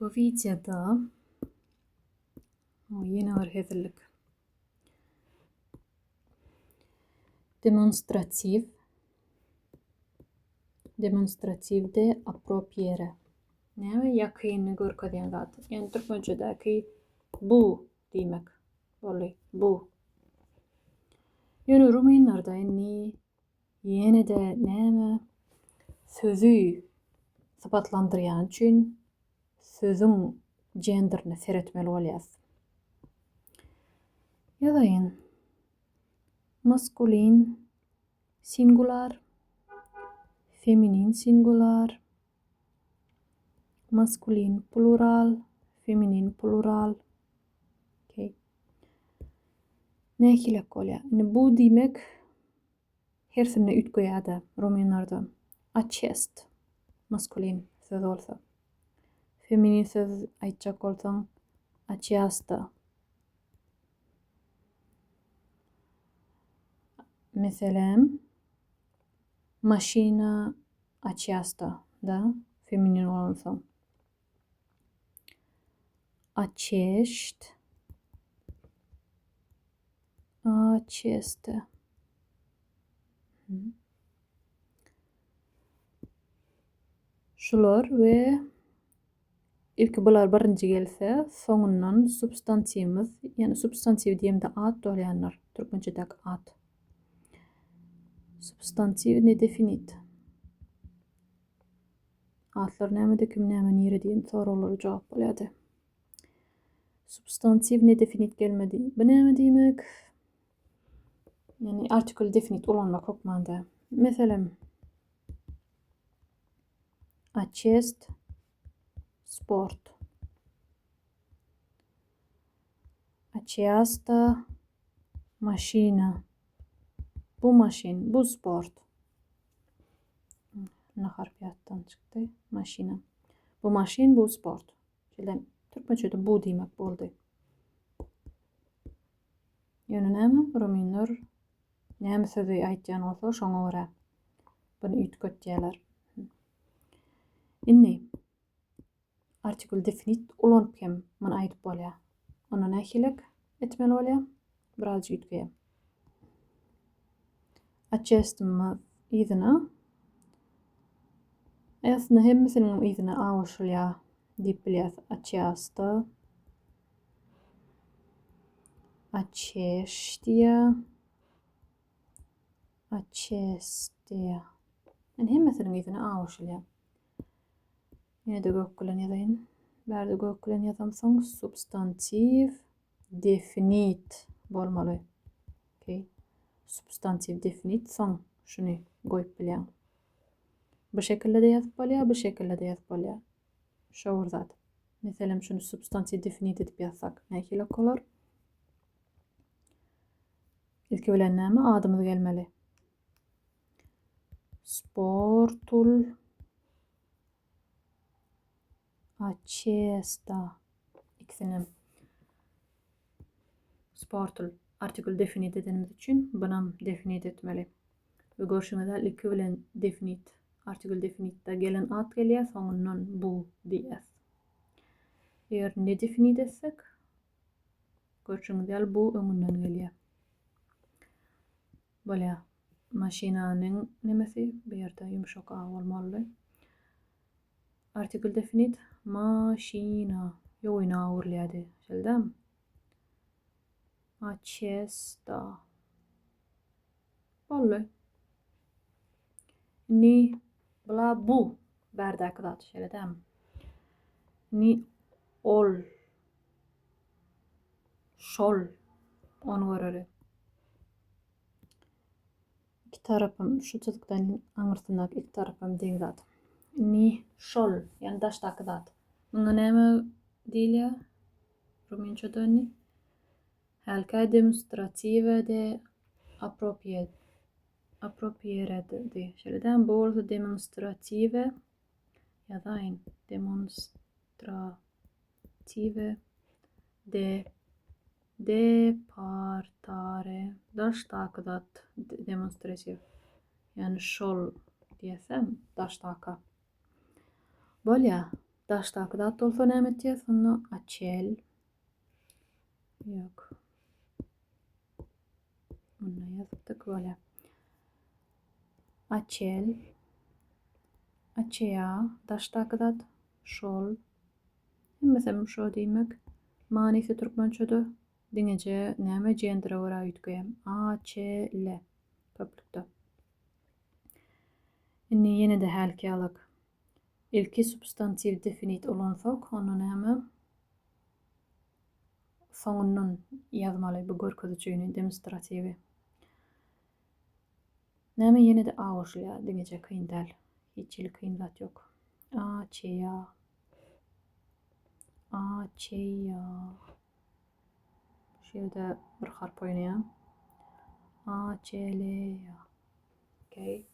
Bu wideoda ýene bir hezillik. Demonstratiw Demonstratiw de apropiere. Näme ýakynyny görkezýän zat. Ýani türkmençedäki bu diýmek boldy. Bu. Ýöne rumynlarda indi Ýene-de näme? Sözi sypatlandyrýan üçin sözüň genderine seretmeli bolýas. Ýazaýyn. Maskulin singular, feminin singular, maskulin plural, feminin plural. Okay. Nähilek bolýar? Indi bu diýmek Hersinde üýtgeýär-de rumynlarda. Acest maskulin söz bolsa. Feminin söz aýtjak bolsaň aceasta. Meselem, maşina aceasta da feminin bolansoň. Acești Aceste. Şular we ilki bular birinji gelse, soňundan substantiwimiz, ýani substantiw diýemde at bolýanlar, türkmençedäki at. Substantiw nedefinit. Atlar nämede, kim näme, nire diýen soraglara jogap bolýardy. Substantiw nedefinit gelmedi. Bu näme diýmek? Ýagny artikul definit ulanmak hökman däl. Meselem, acest sport. Aceasta maşina. Bu maşyn, bu sport. Ne harp ýatdan çykdy? Maşina. Bu maşyn, bu sport. Şeýle türkmençede bu diýmek boldy. Ýöne näme rumynlar näme sözi aýtýan bolsa şoňa görä bunu üýtgetýärler. Indi artikul definit ulanyp hem muny aýdyp bolýar. Onda nähilek etmeli bolýar? Birazjyk üýtgeýär. Açestimi yzyna Aslynda hemmesiniň yzyna a goşulýar diýip bilýäs. Açýasda Açeşdiýa Açesdiýa. Yani hemmesiniň yzyna a goşulýar. Ýene-de gök bilen ýazaýyn. Bärde gök bilen ýazamsoň substantiw definit bolmaly. Okay. Substantiw definit soň şuny goýup bilýäň. Bu şekilde de ýazyp bolýar, bu şekilde de ýazyp bolýar. Şo bir zat. Meselem, şuny substantiw definit edip ýazsak, nähili okalar? Ilki bilen näme? Adymyz gelmeli. Sportul acesta. Ikisinem sportul artikul definit edenimiz üçin bunam definit etmeli. We görşüňiz ýaly ilki bilen definit artikul definitde gelen at gelýär, soňundan bu diýýäs. Eger ne definit etsek, görşüňiz ýaly bu öňünden gelýär. Bolýar. Maşynanyň nemesi bu ýerde ýumşak a bolmalydy. Artikul definit maşyna ýoýuna öwrülýärdi. Şeýle dämi? Acesta. Boldy. Indi bula bu bärdäki zat şeýle dämi? Indi ol şol ony göreli. Iki tarapym şu çyzykdan aňyrsyndaky iki tarapym deň zat. Indi şol, ýagny daşdaky zat. Muňa näme diýilýär? Rumynçada indi hälkä demonstratiwe de apropie apropieredi. Şeýle dämi? Bu bolsa demonstratiwe ýazaýyn. Demonstrative de Departare, daşdaky zat demonstratiw. Ýagny şol diýesem daşdaka. Bolýa. Daşdaky zat bolsa näme etýäs? Onda açel. Ýok. Onda ýazypdyk bolýar. Açel. Açeýa daşdaky zat şol. Hemmesem şo diýmek. Manysy türkmençede diňeje näme gendere görä üýtgeýär. A, Ç, L köplükde. Indi ýene-de hälki ýalak. Ilki substantiw definit ulansak, onda näme? Soňundan ýazmaly bu görkezijini, demonstratiwi. Näme ýene-de a goşulýar, diňeje kyn däl. Hiç hili kyn zat ýok. A, Ç, ýa. A, Ç, ýa. Şu ýerde bir harp oýnaýar. A, Ç, L, ýa. Okey.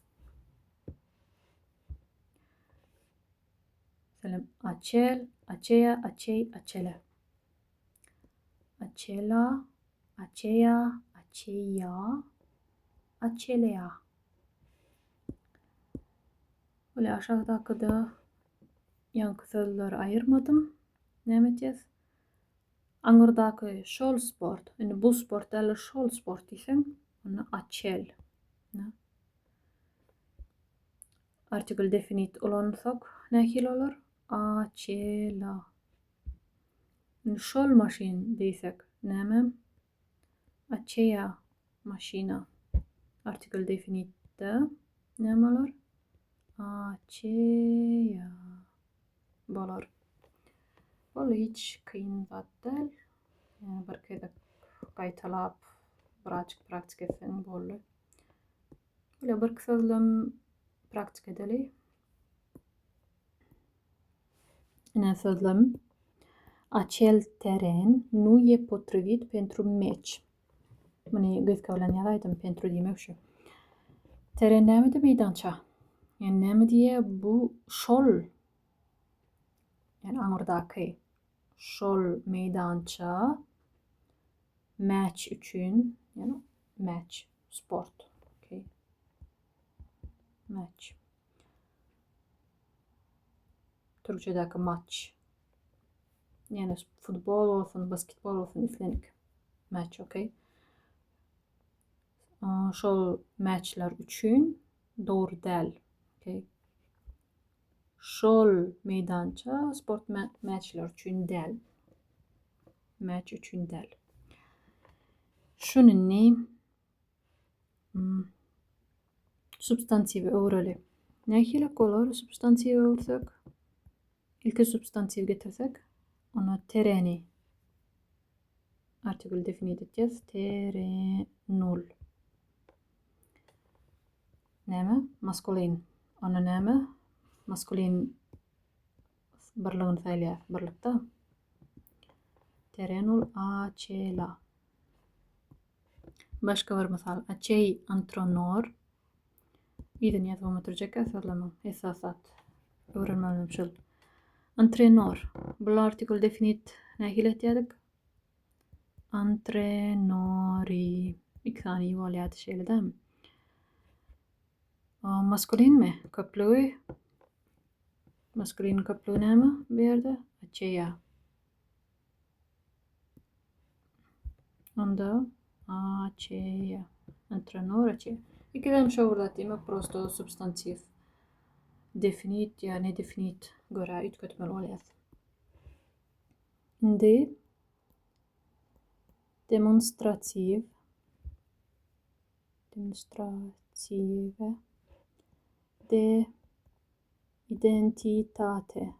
Meselem, açel, açeýa, açeý, açele. Açela, açeýa, açeýa, açeleýa. Böyle aşakdakyda ýaňky sözleri aýyrmadym. Näme etýäs? Aňyrdaky şol sport. Indi bu sport däl, şol sport diýseň, onda açel. Artikl definit ulansak nähili bolar? Açela. Indi şol maşyn diýsek näme? Açeýa maşyna. Artikl definitde näme bolar? Açeýa bolar. Ol hiç kyn zat däl. Ýani bir gezek gaýtalap, birazjyk praktika etseň boldy. Böyle bir sözlem praktika edeli. Ine sözlem. Acel teren nu e potrivit pentru meci. Muny gysga bilen ýazaýdym, pentru diýmek şu. Teren nämedi meýdança? Ýani näme diýýär? Bu şol ýani aňyrdaky şol meýdança mäç üçin, ýani mäç sport. Okay. Mäç. Türkçedäki maç. Ýani futbol bolsun, basketbol bolsun islendik mäç, okey. Şol mäçler üçin dogry däl. Okey. Şol meýdança sport mäçler üçin däl. Mäç üçin däl. Şuny indi hmm, substantiwe öwreli. Nähili bolar substantiwe öwürsek? Ilki substantiw getirsek, ona tereni artikul definit etýäs. Terenul. Näme? Maskulin. Onda näme? Maskulin birligini saýlaýar. Birlikde. Terenul acela. Başga bir mysal. Acei antronor. Yzyny ýazybam oturjak-ä sözlemiň. Esasy zat öwrenmelem şol. Antrenor. Bul artikul definit nähili etýärdik? Antrenori. Iki sany i bolýardy şeýle dämi? Maskulinmi? Köplügi. Maskulin köplügi näme bu ýerde? Aceia. Onda aceia. Antrenor aceia. Ikidem şo bir zat diýmek, prosto substantiw definit ýa nedefinit görä üýtgetmeli bolýar. Indi demonstratiw demonstrative de identitate.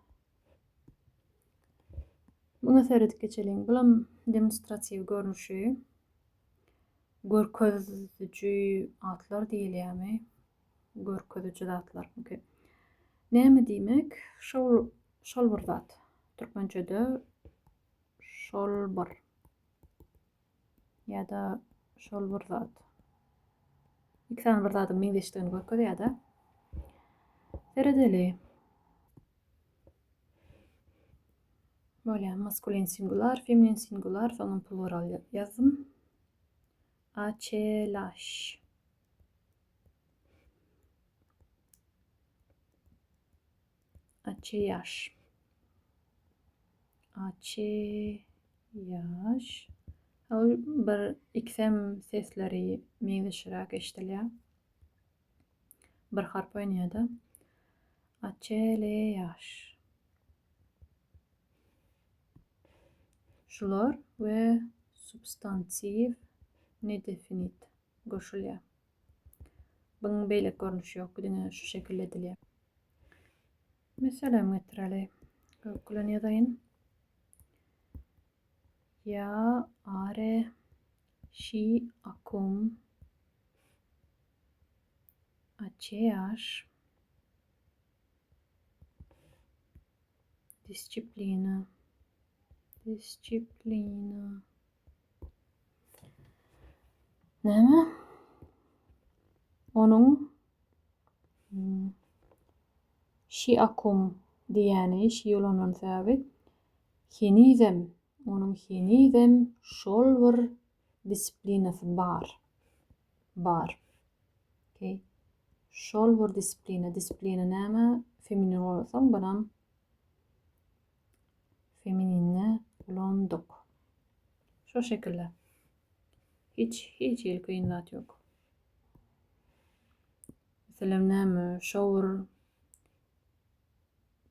Muňa seredip geçeliň. Bulam demonstratiw görnüşi. Görkeziji atlar diýilýärmi? Görkeziji zatlar. Okay. Näme diýmek? Şol şol bir zat. Türkmençede şol bir ýa-da şol bir zat. Iki sany bir zadyň meňzeşdigini görkezýär-de. Seredeli. Bolýar. Maskulin singular, feminin singular, soňam plural ýazdym. Acelaş. Aceaş. Açeýaş. Ol bir ikisem sesleri meňzeşiräk eşidilýär. Bir harp oýnaýar-da. Açeleýaş. Şular we substantiw nedefinit goşulýar. Bunuň beýleki görnüşi ýok, diňe şu şekilde edilýär. Meselem getireli. Gök bilen ýazaýyn. Ýa are şi akum aceeași disciplina disciplina Näme? Onuň hmm, şi akum diýýäni, şi ulanylan sebäbi henizem, onuň henizem şol bir disiplinasy bar. Bar. Okay. Şol bir disiplina. Disiplina näme? Feminin bolansoň, bunam femininde ulandyk. Şo şekilde. Hiç hiç hili kyn zat ýok. Meselem näme? Şo bir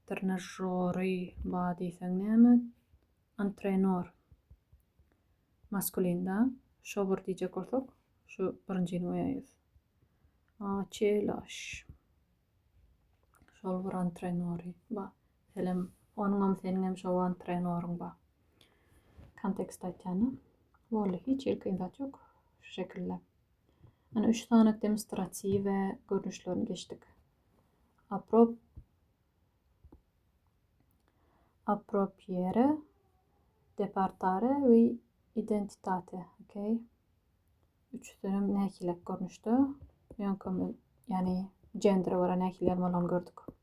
trenažory bar diýseň näme? Antrenor. Maskulinda şo bir diýjek bolsak, şu birinjini goýaýys. Açelaş. Şol bir antrenory bar. Meselem, onuňam seniňem şo antrenoryň bar. Kontekst aýtýan. Boldy, hiç hili kyn zat ýok. Şu şekilde. Ana üç sany demonstratiwe görnüşlerini geçdik. Aprop Appropriere, departare we identitate. Okay. Üçüsem nähilek görnüşde. Ýöňkemi, ýagny gendere görä nähili ýazmalygyny gördük.